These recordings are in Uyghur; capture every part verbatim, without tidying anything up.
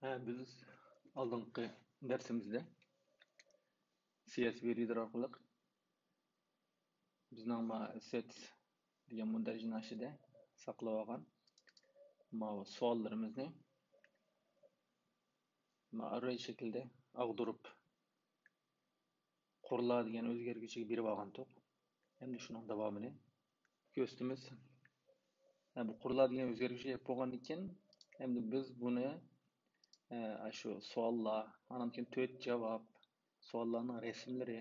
ھە، بىز ئالدىنقى دەرسىمىزدە سى ئېس ۋى رىدەر ئارقىلىق بىزنىڭ ما سېتس دېگەن مۇندەرىجىنىڭ ئىچىدە ساقلاۋالغان ماۋۇ سوئاللىرىمىزنى ما ئاررەي شەكلىدە ئاغدۇرۇپ قۇرلا دېگەن ئۆزگەرگۈچىگە بېرىپ ئالغانتۇق. ئەمدى شۇنىڭ داۋامىنى كۆرسىتىمىز. ھە، بۇ قۇرلا دېگەن ئۆزگەرگۈچى بولغاندىن كېيىن، ئەمدى بىز بۇنى، ھە، شۇ سوئاللار، ئاندىن كېيىن تۆت جاۋاب، سوئاللارنىڭ رەسىملىرى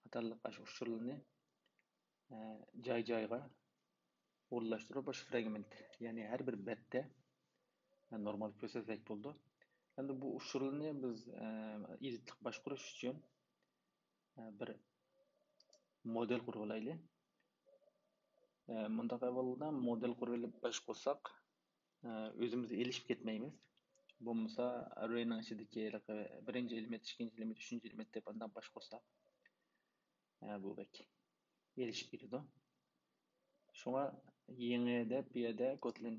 قاتارلىق ئاشۇ ئۇچۇرلىرىنى، ھە، جاي-جايغا ئورۇنلاشتۇرۇپ، ئاشۇ فرەگمېنت، يەنى ھەر بىر بەتتە، ھە، نورمال كۆرسەتسەك بولىدۇ. ئەمدى بۇ ئۇچۇرلىرىنى بىز، ھە، ئېدىتلىق باشقۇرۇش ئۈچۈن، ھە، بىر مودېل قۇرۇۋالايلى. ھە، مۇنداق ئەھۋالدا مودېل قۇرۇۋېلىپ باشقۇرساق، ھە، ئۆزىمىز ئېلىشىپ كەتمەيمىز. بولمىسا ئەررەينىڭ ئىچىدىكى ھېلىقى بىرىنچى ئېلېمېنت، ئىككىنچى ئېلېمېنت، ئۈچىنچى ئېلېمېنت دەپ ئانداق باشقۇرساق، ھە، بۇ بەك ئېلىشىپ كېتىدۇ. شۇڭا يېڭى دەپ بۇ يەردە كوتلىن،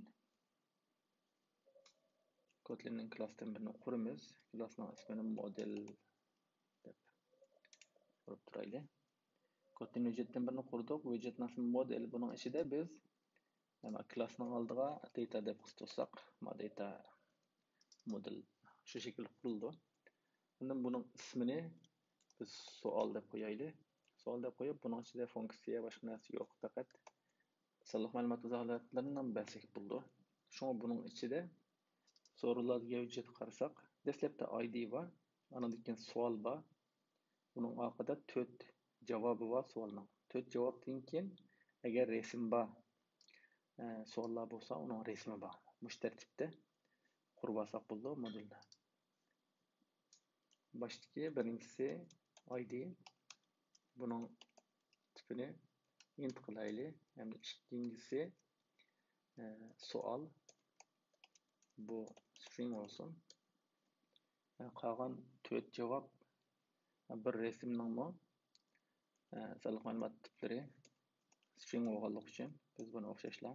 كوتلىننىڭ كلاسستىن بىرنى قۇرىمىز. كلاسنىڭ ئىسمىنى مودېل دەپ قۇرۇپ تۇرايلى. كوتلىن ۋىجېتتىن بىرنى قۇردۇق. ۋىجېتنىڭ ئىسمى مودېل. بۇنىڭ ئىچىدە بىز، يەنى كلاسنىڭ ئالدىغا داتا دەپ قىستۇرساق، ما داتا مودېل شۇ شەكىلدە قۇرۇلىدۇ. ئاندىن بۇنىڭ ئىسمىنى بىز سوئال دەپ قويايلى. سوئال دەپ قويۇپ، بۇنىڭ ئىچىدە فۇنكسىيە، باشقا نەرسە يوق، پەقەت سانلىق مەلۇمات ئىزاھاتلىرىنى بەرسەك بولىدۇ. شۇڭا بۇنىڭ ئىچىدە سورۇنلار دېگەن ھۆججەتكە قارىساق، دەسلەپتە ئايدى بار، ئاندىن كېيىن سوئال بار، ئۇنىڭ ئارقىدا تۆت جاۋابى بار سوئالنىڭ. تۆت جاۋابتىن كېيىن ئەگەر رەسىم بار، ئە، سوئاللار بولسا، ئۇنىڭ رەسىمى بار. مۇشۇ تەرتىپتە قۇرۇپ ئالساق بولىدۇ مودېلنى. باشتىكى بىرىنچىسى ئايدى. بۇنىڭ تىپىنى ئىنت قىلايلى. ھەمدە ئىككىنچىسى، ئە، سوئال. بۇ سترىڭ بولسۇن. ئە، قالغان تۆت جاۋاب، بىر رەسىمنىڭمۇ، ئە، سانلىق مەلۇمات تىپلىرى سترىڭ بولغانلىقى ئۈچۈن بىز بۇنى ئوخشاشلا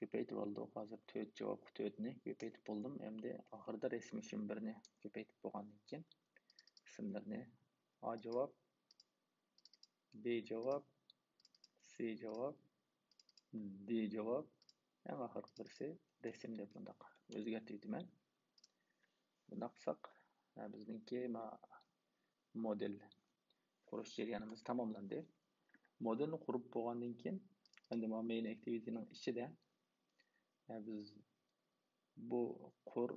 كۆپەيتىپ ئالدۇق. ھازىر تۆت جاۋابقا تۆتنى كۆپەيتىپ بولدۇم. ئەمدى ئاخىرىدا رەسىم ئۈچۈن بىرنى كۆپەيتىپ بولغاندىن كېيىن، ئىسىملىرىنى ئا جاۋاب، بى جاۋاب، سى جاۋاب، دى جاۋاب، ئەڭ ئاخىرقى بىرسى رەسىم دەپ مۇنداق ئۆزگەرتىۋېتىمەن. بۇنداق قىلساق، ھە، بىزنىڭكى ما-، مودېل قۇرۇش جەريانىمىز تاماملاندى. مودېلنى قۇرۇپ بولغاندىن كېيىن، ئەمدى ما مەين ئاكتىۋىتىنىڭ ئىچىدە، ھە، بىز بۇ قۇر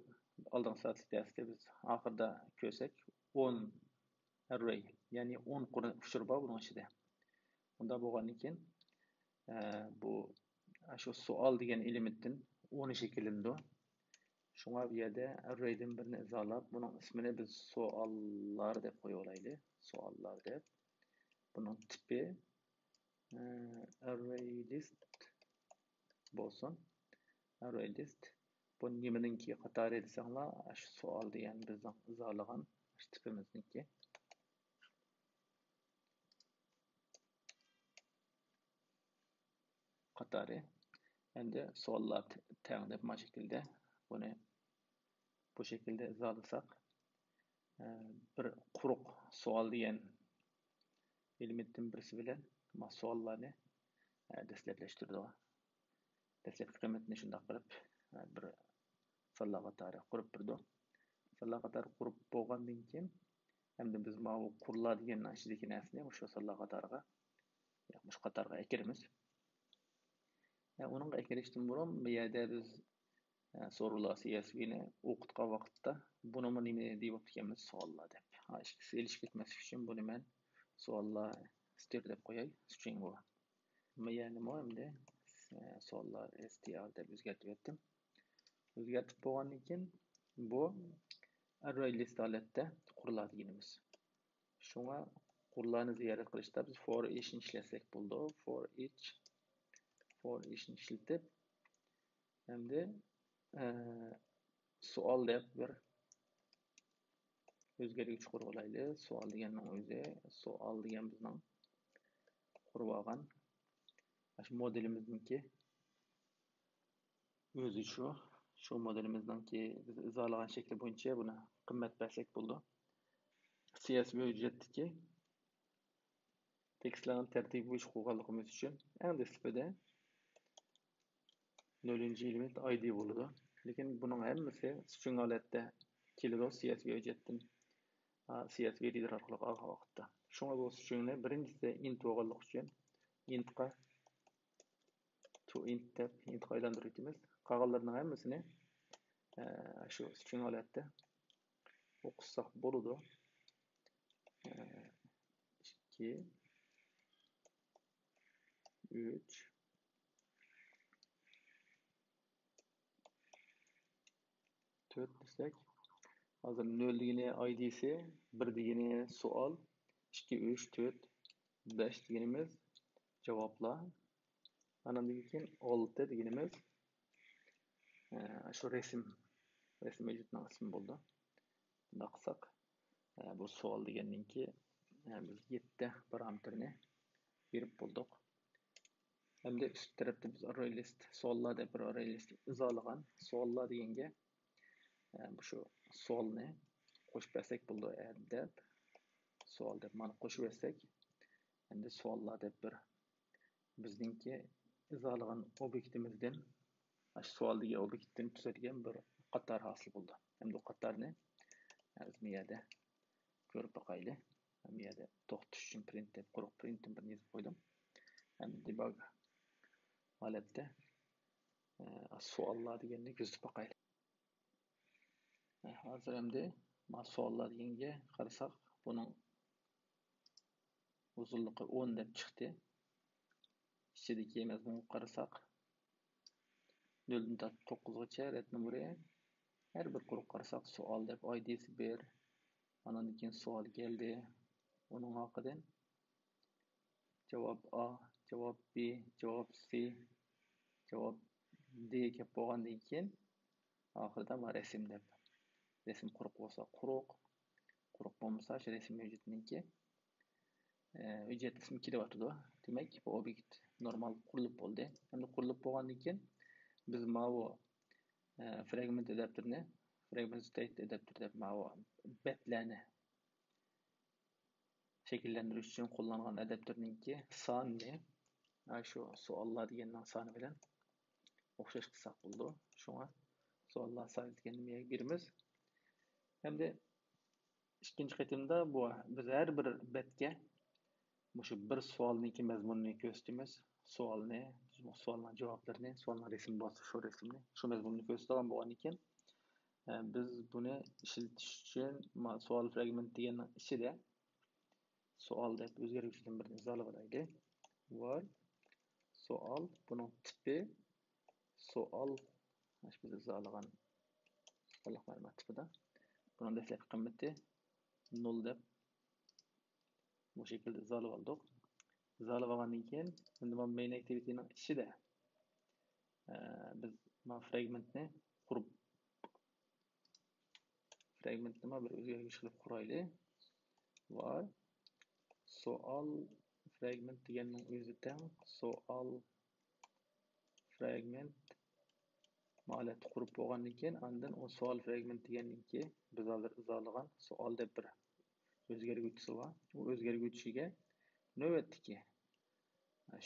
ئالدىنقى سائەت دەرستە بىز ئاخىرىدا كۆرسەك، ئون ئەررەي، يەنى ئون قۇر ئۇچۇر بار بۇنىڭ ئىچىدە. ئۇنداق بولغاندىن كېيىن، ئە، بۇ، شۇ سوئال دېگەن ئېلېمېنتتىن ئون شەكىللىنىدۇ. شۇڭا بۇ يەردە ئەررەيدىن بىرنى ئىزاھلاپ، بۇنىڭ ئىسمىنى بىز سوئاللار دەپ قويۇۋالايلى. سوئاللار دەپ. بۇنىڭ تىپى، ئە، ئەررەي لىست بولسۇن. ئەررەي لىست. بۇ نېمىنىڭكى قاتارى دېسەڭلار، شۇ سوئال دېگەن بىزنىڭ ئىزاھلىغان شۇ تىپىمىزنىڭكى قاتارى. ئەمدى سوئاللار تەڭ دەپ ما شەكىلدە بۇنى بۇ شەكىلدە ئىزاھلىساق، ئە، بىر قۇرۇق سوئال دېگەن ئېلېمېنتتىن بىرسى بىلەن ما سوئاللارنى، ئە، دەسلەپلەشتۈرىدۇ. دەسلەپكى قىممىتىنى شۇنداق قىلىپ، ئە، بىر سانلار قاتارى قۇرۇپ بېرىدۇ. سانلار قاتارى قۇرۇپ بولغاندىن كېيىن، ئەمدى بىز ماۋۇ قۇرلار دېگەننىڭ ئىچىدىكى نەرسىنى مۇشۇ سانلار قاتارىغا، يا مۇشۇ قاتارغا ئەكىرىمىز. ئە، ئۇنىڭغا ئەكىرىشتىن بۇرۇن، بۇ يەردە بىز، ئە، سورۇنلار سى ئېس ۋىنى ئوقۇتقان ۋاقىتتا، بۇنىمۇ نېمە دېيىپتىكەنمىز؟ سوئاللار دەپ. ھا، ئىككىسى ئېلىشىپ كەتمەسلىك ئۈچۈن بۇنى مەن سوئاللار ستىر دەپ قوياي، سترىڭ بۇ. مەن يەنىمۇ ئەمدى، ئە، سوئاللار ئېس تى ئار دەپ ئۆزگەرتىۋەتتىم. ئۆزگەرتىپ بولغاندىن كېيىن، بۇ ئەررەي لىست ھالەتتە قۇرلار دېگىنىمىز. شۇڭا قۇرلارنى زىيارەت قىلىشتا بىز فور ئىچنى ئىشلەتسەك بولىدۇ. فور ئىچ، فور ئىچنى ئىشلىتىپ، ئەمدى، ئە، سوئال دەپ بىر ئۆزگەرگۈچ قۇرۇۋالايلى. سوئال دېگەننىڭ ئۆزى، سوئال دېگەن بىزنىڭ قۇرۇۋالغان مۇشۇ مودېلىمىزنىڭكى ئۆزى شۇ. شۇ مودېلىمىزنىڭكى بىز ئىزاھلىغان شەكلى بويىچە بۇنى قىممەت بەرسەك بولىدۇ. سى ئېس ۋى ھۆججەتتىكى تېكىستلەرنىڭ تەرتىپى بويىچە قويغانلىقىمىز ئۈچۈن ئەڭ دەسلىپىدە نۆلىنچى ئېلېمېنت ئاي دى بولىدۇ. لېكىن بۇنىڭ ھەممىسى سترىڭ ھالەتتە كېلىدۇ، سى ئېس ۋى ھۆججەتتىن، سى ئېس ۋى رىدەر ئارقىلىق ئالغان ۋاقىتتا. شۇڭا بۇ سترىڭنى بىرىنچىسى ئىنت بولغانلىقى ئۈچۈن ئىنتقا، تو ئىنت دەپ ئىنتقا ئايلاندۇرۇۋېتىمىز. قالغانلىرىنىڭ ھەممىسىنى، ئە، شۇ سترىڭ ھالەتتە ئوقۇساق بولىدۇ. ئە، ئىككى، ئۈچ، تۆت دېسەك، ھازىر نۆل دېگىنى ئاي دىسى، بىر دېگىنى سوئال، ئىككى، ئۈچ، تۆت، بەش دېگىنىمىز جاۋابلار. ئاندىن كېيىن ئالتە دېگىنىمىز، ئە، شۇ رەسىم، رەسىم ھۆججىتىنىڭ ئىسمى بولىدۇ. بۇنداق قىلساق، ئە، بۇ سوئال دېگەننىڭكى، ئە، بىز يەتتە پارامېتىرنى بېرىپ بولدۇق. ھەمدە ئۈست تەرەپتە بىز ئاررەي لىست، سوئاللار دەپ بىر ئاررەي لىست ئىزاھلىغان. سوئاللار دېگەنگە، ئە، شۇ سوئالنى قوشۇپ بەرسەك بولىدۇ، ئە، دەپ. سوئال دەپ مانا قوشۇپ بەرسەك، ئەمدى سوئاللار دەپ بىر بىزنىڭكى ئىزاھلىغان ئوبيېكتىمىزدىن، ئاشۇ سوئال دېگەن ئوبيېكتتىن تۈزەلگەن بىر قاتار ھاسىل بولىدۇ. ئەمدى بۇ قاتارنى بىز بۇ يەردە كۆرۈپ باقايلى. مەن بۇ يەردە توختىتىش ئۈچۈن پرىنت دەپ قۇرۇق پرىنتتىن بىرنى يېزىپ قويدۇم. ئەمدى دېباگ ھالەتتە، ئە، سوئاللار دېگەننى كۆزىتىپ باقايلى. ئە، ھازىر ئەمدى ما سوئاللار دېگەنگە قارىساق، بۇنىڭ ئۇزۇنلۇقى ئون دەپ چىقتى. ئىچىدىكى مەزمۇنغا قارىساق، نۆلدىن تارتىپ توققۇزغىچە رەت نومۇرى. ھەر بىر قۇرۇق قارىساق، سوئال دەپ ئاي دىسى بىر. ئاندىن كېيىن سوئال كەلدى. ئۇنىڭ ھەققىدىن جاۋاب ئا، جاۋاب بى، جاۋاب سى، جاۋاب دى كەپ بولغاندىن كېيىن، ئاخىرىدا ما رەسىم دەپ. رەسىم قۇرۇق بولسا قۇرۇق، قۇرۇق بولمىسا شۇ رەسىم ھۆججىتىنىڭكى، ئە، ھۆججەت ئىسمى كېلىۋاتىدۇ. دېمەك، بۇ ئوبيېكت نورمال قۇرۇلۇپ بولدى. ئەمدى قۇرۇلۇپ بولغاندىن كېيىن بىز ماۋۇ، ئە، فرەگمېنت ئاداپتېرىنى، فرەگمېنت ستەيت ئاداپتېر دەپ ماۋۇ بەتلەرنى شەكىللەندۈرۈش ئۈچۈن قوللانغان ئاداپتېرنىڭكى سانىنى، ئە، شۇ سوئاللار دېگەننىڭ سانى بىلەن ئوخشاش قىلساق بولىدۇ. شۇڭا سوئاللار سانى دېگەننى بۇ يەرگە بېرىمىز. ئەمدى ئىككىنچى قېتىمدا بۇ بىز ھەر بىر بەتكە مۇشۇ بىر سوئالنىڭكى مەزمۇنىنى كۆرسىتىمىز. سوئالنى، سوئالنىڭ جاۋابلىرىنى، سوئالنىڭ رەسىمى بولسا شۇ رەسىمنى، شۇ مەزمۇننى كۆرسىتىدىغان بولغاندىن كېيىن، ئە، بىز بۇنى ئىشلىتىش ئۈچۈن ما-، سوئال فرەگمېنت دېگەننىڭ ئىچىدە سوئال دەپ ئۆزگەرگۈچىدىن بىرنى ئىزاھلاۋالايلى. ۋار سوئال، بۇنىڭ تىپى سوئال، مانا بىز ئىزاھلىغان سوئاللىق مەلۇمات تىپىدا. بۇنىڭ دەسلەپكى قىممىتى نول دەپ بۇ شەكىلدە ئىزاھلىۋالدۇق. ئىزاھلىۋالغاندىن كېيىن، ئەمدى مانا مەين ئاكتىۋىتىنىڭ ئىچىدە، ئە، بىز مانا فرەگمېنتنى قۇرۇپ، فرەگمېنتنى مانا بىر ئۆزگەرگۈچ قىلىپ قۇرايلى. ۋار سوئال فرەگمېنت دېگەننىڭ ئۆزى تەڭ سوئال فرەگمېنت ھالەتتە قۇرۇپ بولغاندىن كېيىن، ئاندىن ئۇ سوئال فرەگمېنت دېگەننىڭكى بىز ھازىر ئىزاھلىغان سوئال دەپ بىر ئۆزگەرگۈچىسى بار. ئۇ ئۆزگەرگۈچىگە نۆۋەتتىكى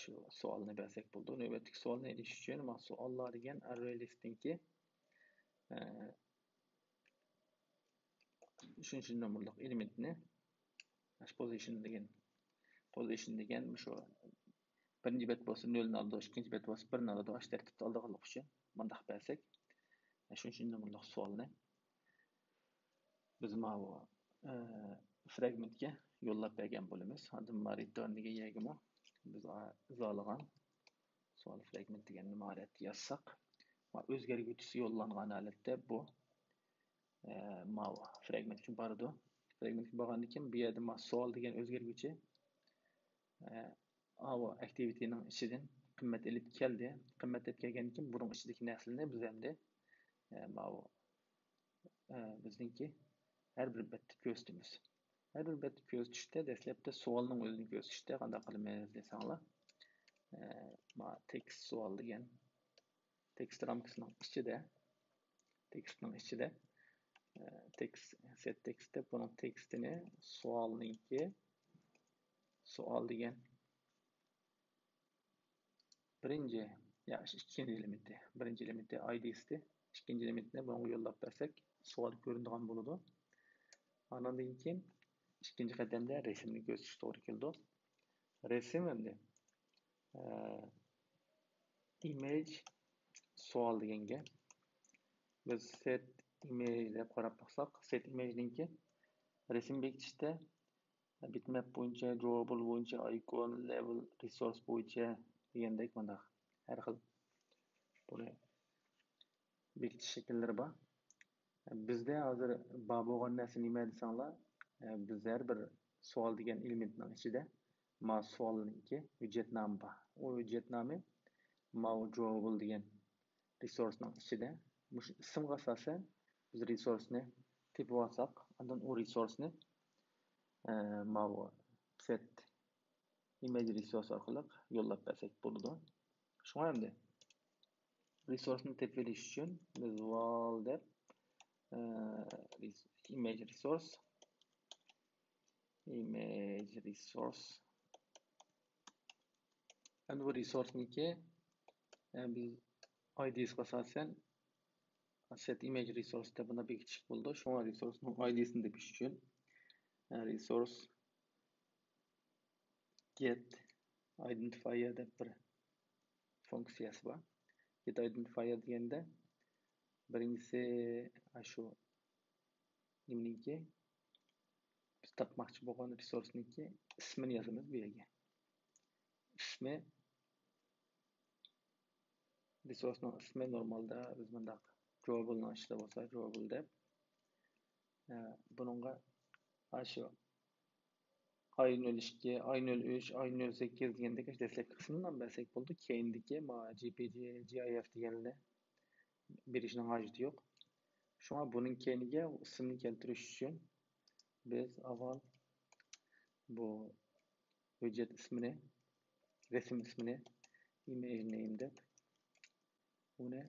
شۇ سوئالنى بەرسەك بولىدۇ. نۆۋەتتىكى سوئالنى ئېلىش ئۈچۈن، مانا سوئاللار دېگەن ئەررەي لىستنىڭكى، ئە، ئۈچىنچى نومۇرلۇق ئېلېمېنتنى، مانا شۇ پوزىشن دېگەن، پوزىشن دېگەن شۇ بىرىنچى بەت بولسا نۆلنى ئالىدۇ، ئىككىنچى بەت بولسا بىرنى ئالىدۇ. ئاشۇ تەرتىپتە ئالىدىغانلىقى ئۈچۈن مۇنداق بەرسەك، ئە، شۇنچە نومۇرلۇق سوئالنى بىز ماۋۇ، ئە، فرەگمېنتكە يوللاپ بەرگەن بولىمىز. ئاندىن ما رىتۇرن دېگەن يەرگىمۇ بىز ئىزاھلىغان سوئال فرەگمېنت دېگەننى ماۋۇ ھالەتتە يازساق، ماۋۇ ئۆزگەرگۈچىسى يوللانغان ھالەتتە بۇ، ئە، ماۋۇ فرەگمېنتكە بارىدۇ. فرەگمېنتكە بارغاندىن كېيىن بۇ يەردە ماۋۇ سوئال دېگەن ئۆزگەرگۈچى، ئە، ئاۋۇ ئاكتىۋىتىنىڭ ئىچىدىن قىممەت ئېلىپ كەلدى. قىممەت ئېلىپ كەلگەندىن كېيىن بۇنىڭ ئىچىدىكى نەرسىلەرنى بىز ئەمدى، ئە، ماۋۇ، ئە، بىزنىڭكى ھەر بىر بەتتە كۆرسىتىمىز. ھەر بىر بەتتە كۆرسىتىشتە دەسلەپتە سوئالنىڭ ئۆزىنى كۆرسىتىشتە قانداق قىلىمىز دېسەڭلار، ئە، ما تېكىست سوئال دېگەن تېكىست رامكىسىنىڭ ئىچىدە تېكىستنىڭ ئىچىدە، ئە، تېكىست، سېت تېكىست دەپ، بۇنىڭ تېكىستىنى سوئالنىڭكى، سوئال دېگەن بىرىنچى، يا، ئىككىنچى ئېلېمېنتى، بىرىنچى ئېلېمېنتى ئايدىسى، ئىككىنچى ئېلېمېنتنى بۇنىڭغا يوللاپ بەرسەك، سوئال كۆرۈنىدىغان بولىدۇ. ئانىڭدىن كېيىن ئىككىنچى قەدەمدە رەسىمنى كۆرسىتىش توغرا كېلىدۇ. رەسىم ئەمدى، ئە، ئىمېج سوئال دېگەنگە بىز سېت ئىمېج دەپ قاراپ باقساق، سېت ئىمېجنىڭكى رەسىم بېكىتىشتە بىتمەپ بويىچە، دراۋابىل بويىچە، ئايكون، لېۋېل، رېسۇرس بويىچە دېگەندەك مۇنداق ھەر خىل بۇنى بېكىتىش شەكىللىرى بار. بىزدە ھازىر بار بولغان نەرسە نېمە دېسەڭلار، بىز ھەر بىر سوئال دېگەن ئېلېمېنتنىڭ ئىچىدە ما سوئالنىڭكى ھۆججەت نامى بار. ئۇ ھۆججەت نامى ماۋۇ دراۋابىل دېگەن رېسۇرسنىڭ ئىچىدە مۇشۇ ئىسىمغا ئاساسەن بىز رېسۇرسنى تېپىۋالساق، ئاندىن ئۇ رېسۇرسنى، ئە، ماۋۇ سېت ئىمېج رېسۇرس ئارقىلىق يوللاپ بەرسەك بولىدۇ. شۇڭا ئەمدى رېسۇرسنى تېپىۋېلىش ئۈچۈن بىز ۋال دەپ، ئە، رېس-، ئىمېج رېسۇرس، ئىمېج رېسۇرس. ئەمدى بۇ رېسۇرسنىڭكى، ئە، بىز ئايدىسىغا ئاساسەن سېت ئىمېج رېسۇرس دەپ بۇنداق بېكىتىشكە بولىدۇ. شۇڭا رېسۇرسنىڭ ئايدىسىنى تېپىش ئۈچۈن، ئە، رېسۇرس گېت ئايدېنتىفايەر دەپ بىر فۇنكسىيەسى بار. گېت ئايدېنتىفايەر دېگەندە بىرىنچىسى ئاشۇ نېمىنىڭكى، بىز تاپماقچى بولغان رېسۇرسنىڭكى ئىسمىنى يازىمىز بۇ يەرگە. ئىسمى، رېسۇرسنىڭ ئىسمى نورمالدا بىز مۇنداق دراۋابىلنىڭ ئىچىدە بولسا دراۋابىل دەپ، ئە، بۇنىڭغا ئاشۇ ئاي نۆل ئىككى، ئاي نۆل ئۈچ، ئاي نۆل سەككىز دېگەندەك دەسلەپكى قىسمىنى نام بەرسەك بولىدۇ. كەينىدىكى ما جي پى جى، جى ئاي ئېف دېگەنلەرنى بېرىشنىڭ ھاجىتى يوق. شۇڭا بۇنىڭ كەينىگە ئىسىمنى كەلتۈرۈش ئۈچۈن بىز ئاۋۋال بۇ ھۆججەت ئىسمىنى، رەسىم ئىسمىنى ئىمېج نېيم دەپ، ئۇنى،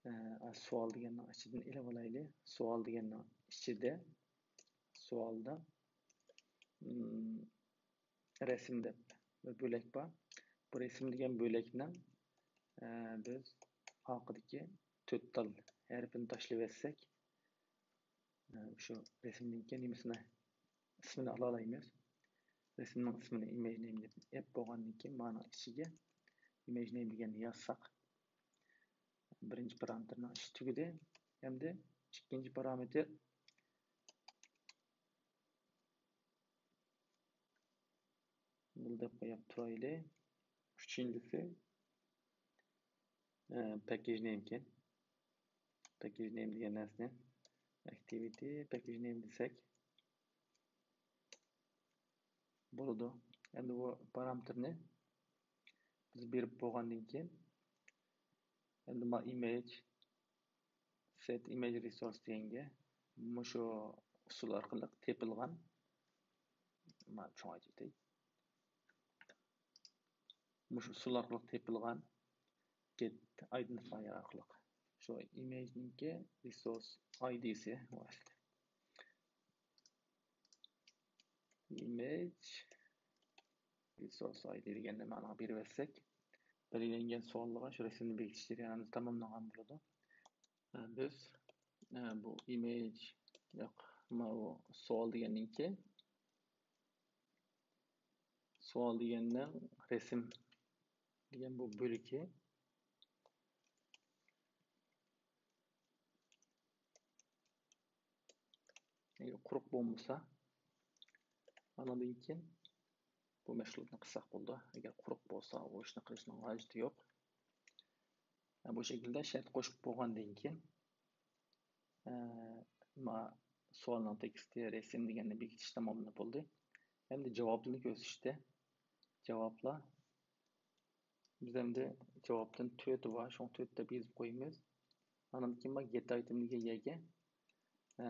ئە، سوئال دېگەننىڭ ئىچىدىن ئېلىپ ئالايلى. سوئال دېگەننىڭ ئىچىدە، سوئالدا، ئىم، رەسىم دەپ بىر بۆلەك بار. بۇ رەسىم دېگەن بۆلەكنىڭ، ئە، بىز ئارقىدىكى تۆت تال ھەرپىنى تاشلىۋەتسەك، ئە، شۇ رەسىمنىڭكى نېمىسىنى، ئىسمىنى ئالالايمىز. رەسىمنىڭ ئىسمىنى ئىمېج نېيم دەپ ئېپ بولغاندىن كېيىن، مانىڭ ئىچىگە ئىمېج نېيم دېگەننى يازساق، بىرىنچى پارامېتىرنىڭ ئىشى تۈگىدى. ئەمدى ئىككىنچى پارامېتىر بۇ دەپ قويۇپ تۇرايلى. ئۈچىنچىسى، ئە، پەككېج نېيم ئىكەن. پەككېج نېيم دېگەن نەرسىنى ئەكتىۋىتى پەككېج نېيم دېسەك بولىدۇ. ئەمدى بۇ پارامېتىرنى بىز بېرىپ بولغاندىن كېيىن، ئەمدى ما ئىمېج سېت ئىمېج رېسۇرس دېگەنگە مۇشۇ ئۇسۇل ئارقىلىق تېپىلغان، ما چوڭايتىۋېتەي. مۇشۇ ئۇسۇل ئارقىلىق تېپىلغان گېت ئايدېنتىفايەر ئارقىلىق شۇ ئىمېجنىڭكى رېسۇرس ئايدىسى بۇ ئەسلى. ئىمېج رېسۇرس ئايدى دېگەننى مانىڭغا بېرىۋەتسەك، بەلگىلەنگەن سوئاللارغا شۇ رەسىمنى بېكىتىش جەريانىمىز تاماملانغان بولىدۇ. بىز، ئە، بۇ ئىمېج، ياق، ماۋۇ سوئال دېگەننىڭكى، سوئال دېگەننىڭ رەسىم دېگەن بۇ بۆلىكى ئەگەر قۇرۇق بولمىسا، ئانىڭدىن كېيىن بۇ مەشغۇلاتنى قىلساق بولىدۇ. ئەگەر قۇرۇق بولسا، ئۇ ئىشنى قىلىشنىڭ ھاجىتى يوق. بۇ شەكىلدە شەرت قوشۇپ بولغاندىن كېيىن، ئە، ما سوئالنىڭ تېكىستى، رەسىم دېگەننى بېكىتىش تاماملىنىپ بولدى. ئەمدى جاۋابلىرىنى كۆرسىتىشتە، جاۋابلار، بىز ئەمدى جاۋابتىن تۆتى بار، شۇڭا تۆت دەپ يېزىپ قويىمىز. ئاندىن كېيىن ما گېت ئايتېم دېگەن يەرگە، ئە،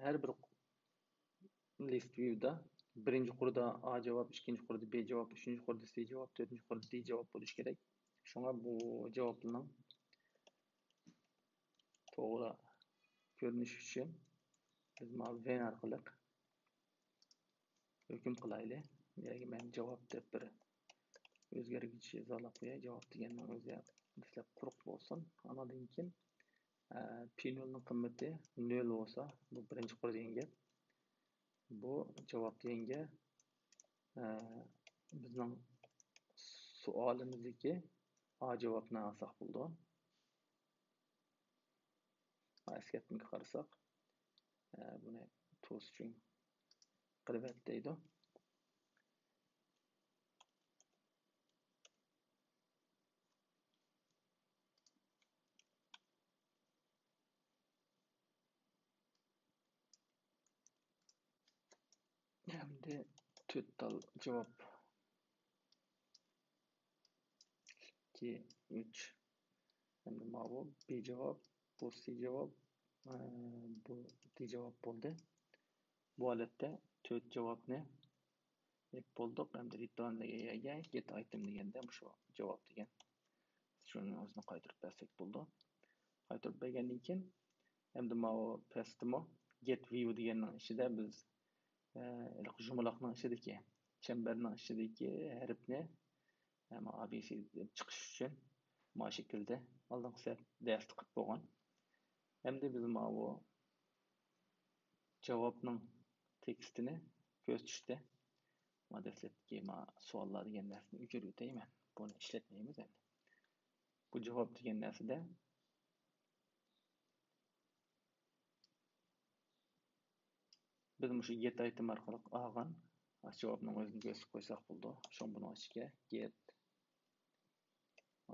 ھەر بىر لىست ۋىيدا بىرىنچى قۇردا ئا جاۋاب، ئىككىنچى قۇردا بى جاۋاب، ئۈچىنچى قۇردا سى جاۋاب، تۆتىنچى قۇردا دى جاۋاب بولۇشى كېرەك. شۇڭا بۇ جاۋابلارنىڭ توغرا كۆرۈنۈش ئۈچۈن بىز مانا ۋېن ئارقىلىق ھۆكۈم قىلايلى. بۇ يەرگە مەن جاۋاب دەپ بىر ئۆزگەرگۈچ ئىزاھلاپ قوياي. جاۋاب دېگەننىڭ ئۆزى دەسلەپ قۇرۇق بولسۇن. ئاندىن كېيىن، ئە، پى نۆلنىڭ قىممىتى نۆل بولسا، بۇ بىرىنچى قۇر دېگەن گەپ. بۇ جاۋاب دېگەنگە، ئە، بىزنىڭ سوئالىمىزدىكى ئا جاۋابنى ئالساق بولىدۇ. ئەسكەرتمىگە قارىساق، ئە، بۇنى توسۇشۇڭ قىلىۋەت دەيدۇ. ئەمدى تۆت تال جاۋاب. ئىككى، ئۈچ. ئەمدى ماۋۇ بى جاۋاب، بۇ سى جاۋاب، ئە، بۇ دى جاۋاب بولدى. بۇ ھالەتتە تۆت جاۋابنى ئېلىپ بولدۇق. ئەمدى رىتۇرن دېگەن يەرگە گېت ئايتېم دېگەندە مۇشۇ جاۋاب دېگەن شۇنى ئۆزىنى قايتۇرۇپ بەرسەك بولىدۇ. قايتۇرۇپ بەرگەندىن كېيىن ئەمدى ماۋۇ پەستىمۇ گېت ۋىيۇ دېگەننىڭ ئىچىدە بىز، ئە، ھېلىقى يۇمىلاقنىڭ ئىچىدىكى، چەمبەرنىڭ ئىچىدىكى ھەرپنى، ئە، ئا بى سى دەپ چىقىش ئۈچۈن مانا شەكىلدە ئالدىنقى سەپ دەرستە قىلىپ بولغان. ئەمدى بىز ماۋۇ جاۋابنىڭ تېكىستىنى كۆرسىتىشتە، ما دەسلەپكى ما سوئاللار دېگەن نەرسىنى ئۆچۈرۈۋېتەيمەن. بۇنى ئىشلەتمەيمىز ئەمدى. بۇ جاۋاب دېگەن نەرسىدە بىز مۇشۇ گېت ئايتېم ئارقىلىق ئالغان ئاشۇ جاۋابنىڭ ئۆزىنى كۆرسىتىپ قويساق بولىدۇ. شۇڭا بۇنىڭ ئىچىگە گېت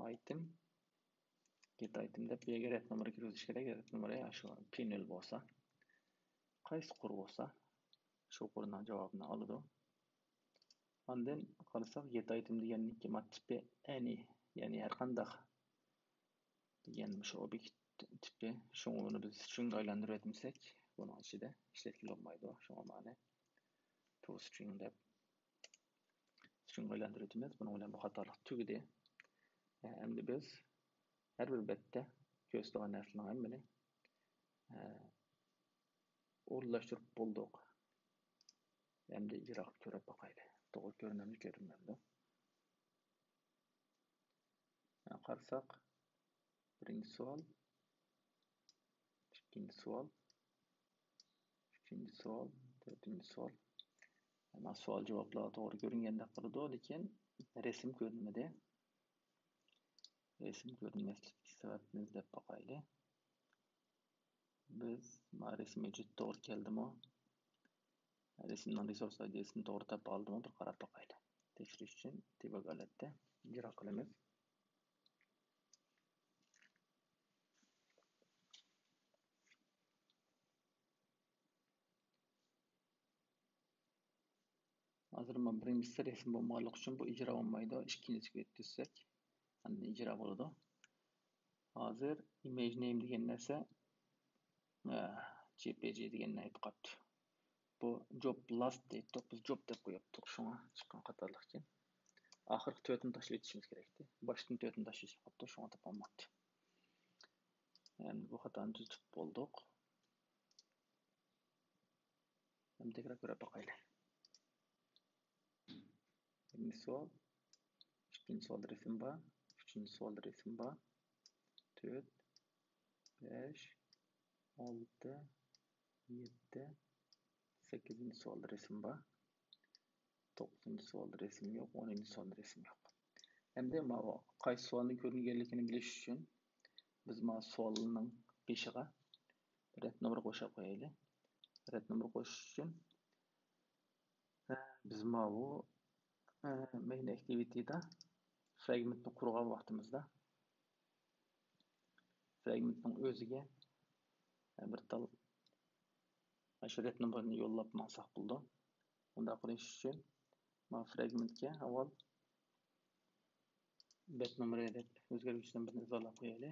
ئايتېم، گېت ئايتېم دەپ بۇ يەرگە رەت نومۇرى كىرگۈزۈش كېرەك. رەت نومۇرى شۇ پى نۆل بولسا، قايسى قۇر بولسا، شۇ قۇرنىڭ جاۋابىنى ئالىدۇ. ئاندىن قارىساق، گېت ئايتېم دېگەننىڭكى ما تىپى ئەنى، يەنى ھەرقانداق دېگەن مۇشۇ ئوبيېكت تىپى. شۇڭا ئۇنى بىز سترىڭگە ئايلاندۇرۇۋەتمىسەك، بۇنىڭ ئىچىدە ئىشلەتكىلى بولمايدۇ. شۇڭا مانا تو سترىڭ دەپ سترىڭگە ئايلاندۇرۇۋېتىمىز. بۇنىڭ بىلەن بۇ خاتالىق تۈگىدى. ئەمدى بىز ھەر بىر بەتتە كۆرسىتىدىغان نەرسىلەرنىڭ ھەممىنى، ئە، ئورۇنلاشتۇرۇپ بولدۇق. ئەمدى ئىجرا قىلىپ كۆرۈپ باقايلى. توغرا كۆرۈنەمدۇ، كۆرۈنمەمدۇ؟ قارىساق، بىرىنچى سوئال، ئىككىنچى سوئال، ئۈچىنچى سوئال، تۆتىنچى سوئال. مانا سوئال جاۋابلار توغرا كۆرۈنگەندەك قىلىدۇ، لېكىن رەسىم كۆرۈنمىدى. رەسىم كۆرۈنمەسلىكتىكى سەۋەبنى ئىزدەپ باقايلى. بىز مانا رەسىم ھۆججىتى توغرا كەلدىمۇ؟ رەسىمنىڭ رېسۇرس ئايدىسىنى توغرا تاپالدىمۇ؟ بىر قاراپ باقايلى. تەكشۈرۈش ئۈچۈن دېباگ ھالەتتە ئىجرا قىلىمىز. ھازىر مانا بىرىنچىسى رەسىم بولمىغانلىقى ئۈچۈن بۇ ئىجرا بولمايدۇ. ئىككىنچىسىگە ئۆتكۈزسەك، ئاندىن ئىجرا بولىدۇ. ھازىر ئىمېج نېيم دېگەن نەرسە، ئە، جې پې جې دېگەننى ئېيتىپ قاپتۇ. بۇ جوب لاست دەيتتۇق، بىز جوب دەپ قويۇپتۇق، شۇڭا چىققان خاتالىقكەن. ئاخىرقى تۆتىنى تاشلىۋېتىشىمىز كېرەكتى. باشتىن تۆتىنى تاشلىۋېتىپ قاپتۇ، شۇڭا تاپالماپتۇ. ئەمدى بۇ خاتانى تۈزىتىپ بولدۇق. ئەمدى تەكرار كۆرۈپ باقايلى. بىرىنچى سوئال، ئىككىنچى سوئالدا رەسىم بار، ئۈچىنچى سوئالدا رەسىم بار. تۆت، بەش، ئالتە، يەتتە، سەككىزىنچى سوئالدا رەسىم بار. توققۇزىنچى سوئالدا رەسىم يوق، ئونىنچى سوئالدا رەسىم يوق. ئەمدى ماۋۇ قايسى سوئالنى كۆرۈنگەنلىكىنى بىلىش ئۈچۈن بىز ماۋۇ سوئالنىڭ بېشىغا رەت نومۇر قوشۇپ قويايلى. رەت نومۇر قوشۇش ئۈچۈن، ئە، بىز ماۋۇ، ئە، مەين ئەكتىۋىتىدا فراگمېنتنى قۇرغان ۋاقتىمىزدا فراگمېنتنىڭ ئۆزىگە، ئە، بىر تال ئاشۇ رەت نومۇرىنى يوللاپ ماڭساق بولىدۇ. ئۇنداق قىلىش ئۈچۈن ماۋۇ فراگمېنتكە ئاۋۋال بەت نومۇرى دەپ ئۆزگەرگۈچىدىن بىرنى ئىزاھلاپ قويايلى.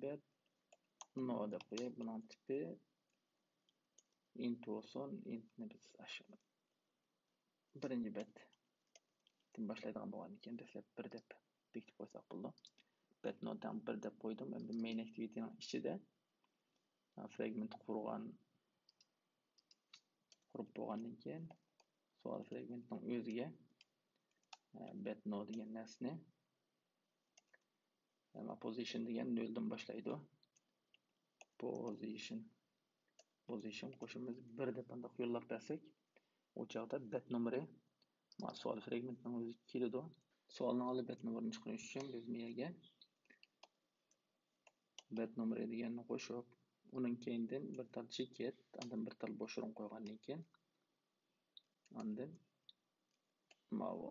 بەت نو دەپ قوياي. بۇنىڭ تىپى ئىنت بولسۇن. ئىنتنى بىز ئاشۇ بىرىنچى بەتتىن باشلايدىغان بولغاندىكىن دەسلەپ بىر دەپ بېكىتىپ قويساق بولىدۇ. بەت نودىنى بىر دەپ قويدۇم. ئەمدى مەين ئاكتىۋىتىنىڭ ئىچىدە فرېگمېنت قۇرغان، قۇرۇپ بولغاندىن كېيىن، سوئال فرېگمېنتنىڭ ئۆزىگە بەت نو دېگەن نەرسىنى، ئەمما پوزىشن دېگەن نۆلدىن باشلايدۇ. پوزىشن، پوزىشن قوشۇمىمىز بىر دەپ ئانداق يوللاپ بەرسەك، ئۇ چاغدا بەت نومۇرى، ما، سوئال فرېگمېنتنىڭ ئۆزى كېلىدۇ. سوئالنىڭ ئالدى بەت نومۇرىنى چىقىرىش ئۈچۈن بىز بۇ يەرگە بەت نومۇرى دېگەننى قوشۇپ، ئۇنىڭ كەينىدىن بىر تال چېكىت، ئاندىن بىر تال بوش ئورۇن قويغاندىن كېيىن، ئاندىن ماۋۇ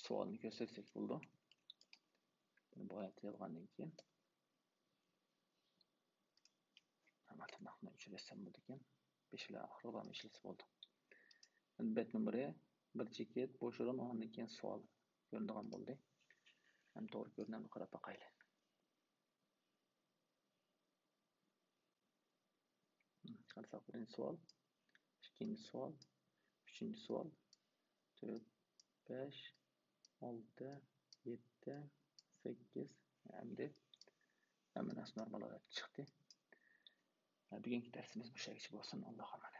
سوئالنى كۆرسەتسەك بولىدۇ. بۇنى بۇ يەرگە يازغاندىن كېيىن، تىرناقنى ئۆچۈرۈۋەتسەم بولىدىكەن. بېشى بىلەن ئاخىرىغا ئىشلىسە بولىدۇ. بەت نومۇرى، بىر چېكىت، بوش ئورۇن، ئاندىن كېيىن سوئال كۆرۈنىدىغان بولدى. ھەم توغرا كۆرۈنەمدۇ، قاراپ باقايلى. قارىساق، بىرىنچى سوئال، ئىككىنچى سوئال، ئۈچىنچى سوئال، تۆت، بەش، ئالتە، يەتتە، سەككىز، ئەمدى ھەممە نەرسە نورمال ھالەتتە چىقتى. بۈگۈنكى دەرسىمىز مۇشۇ يەرگىچە بولسۇن. ئاللاھقا ئامانەت.